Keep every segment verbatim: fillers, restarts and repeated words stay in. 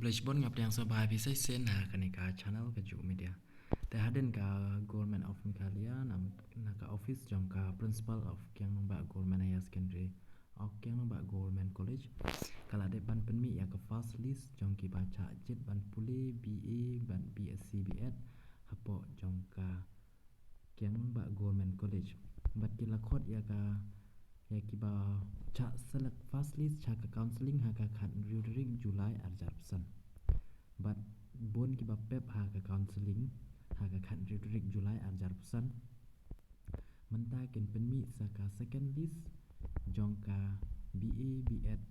Khublei shibun, nga pdiang sngewbha ïa phi sa shisien ha kane ka channel ka Juk Media. Te hadien ka Government of Meghalaya, na, na ka office jong ka Principal of Kiang Nangbah Government Higher Secondary, oh, Kiang Nangbah Government College, ka la dep ban pynmih ïa ka first list jong kiba shah jied ban pule B A bad B S C B Ed hapoh jong ka Kiang Nangbah Government College. Bad ki la khot ïa ka, ïa kiba shah select first list sha ka counselling ha ka khathynriew tarik July arhajar arphew san. Bad bun kiba pep ha ka counselling ha ka khathynriew tarik July arhajar arphew san, mynta kin pynmih sa ka second list jong ka B A B Ed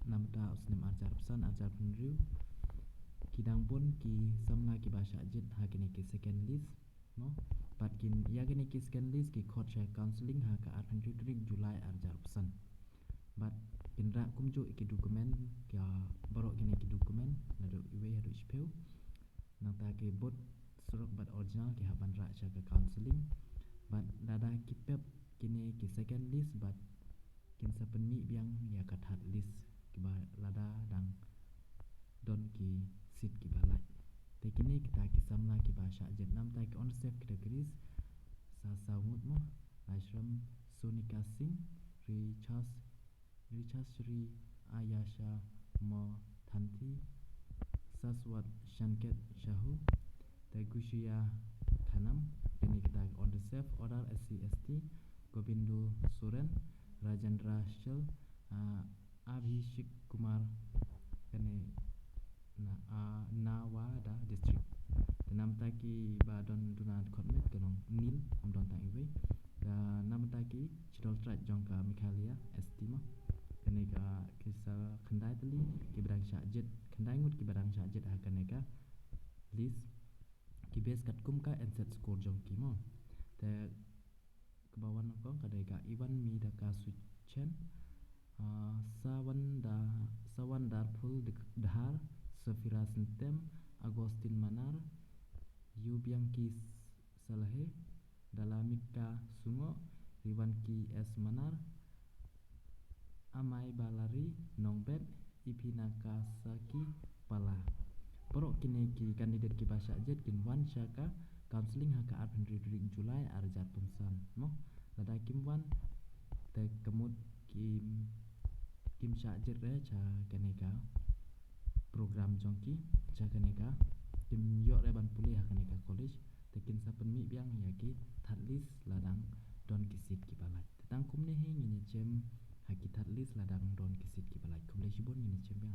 namar u snem arhajar arphew san arhajar arphew hynriew. Ki dang bun ki samla kiba shah jied ha kine ki second list, mo. Bad kin, ïa kine ki second list ki khot sha counselling ha ka arphew hynriew tarik July arhajar arphew san. Bad kin rah kumjuh ïa ki document, ki, ah, baroh kine ki document, naduh iwei haduh shiphew. Nangta ki bud surok bad original ki hap ban rah sha ka counselling. Bad lada ki pep kine ki second list bad kin sa pynmih biang ïa ka third list kiba lada dang don ki seat kiba lait. Te kine kita ki samla kiba shah jied namar ki unreserved categories sa saw ngut mo: Laishram Sonika Singh, Richard, Richard Shri Ayasha Mothanti, Saswat Shanket Shahu, te Gushiya Khanam. Kine kita unreserved. Order S C S T, Govindu Soren, Rajendra Shil, ah, Abhishek Kumar, kane na, ah, Nawada District. Te namar kiba don duna dkhot met ka long nil, ym don tang iwei. Te namar ki Scheduled Tribe jong ka Meghalaya, S T mo. Kane ka ki sa khyndai tylli kiba dang shah jied, khyndai ngut kiba dang shah jied ha kane ka list. Ki base katkum ka N SET score jong ki mo. Te kaba wan nyngkong ka dei ka Ivan Midaka Suchen, ah, Sawanda, Sawandarphul Dhar, Safira Syntem, Augustine Manar, Yubiangki Salahe, Dalamika Sungo, Riwanki S Manar, Amai Balari Nongbet, Ipinaka Saki Pala. Baroh kine ki candidate kiba shah jied kin wan sha ka counselling ha ka arphew hynriew tarik July arhajar arphew san mo. Lada kim wan te ka mut kim, kim shah jied re sha kane ka program jong ki, sha kane ka, kim ïoh re ban pule ha kane ka college. Te kin sa pynmih biang ïa ki third list lada dang don ki seat kiba lait. Te tang kumne hi ngin ïa jem ha ki third list lada dang don ki seat kiba lait. Khublei shibun, ngin ïa jem biang.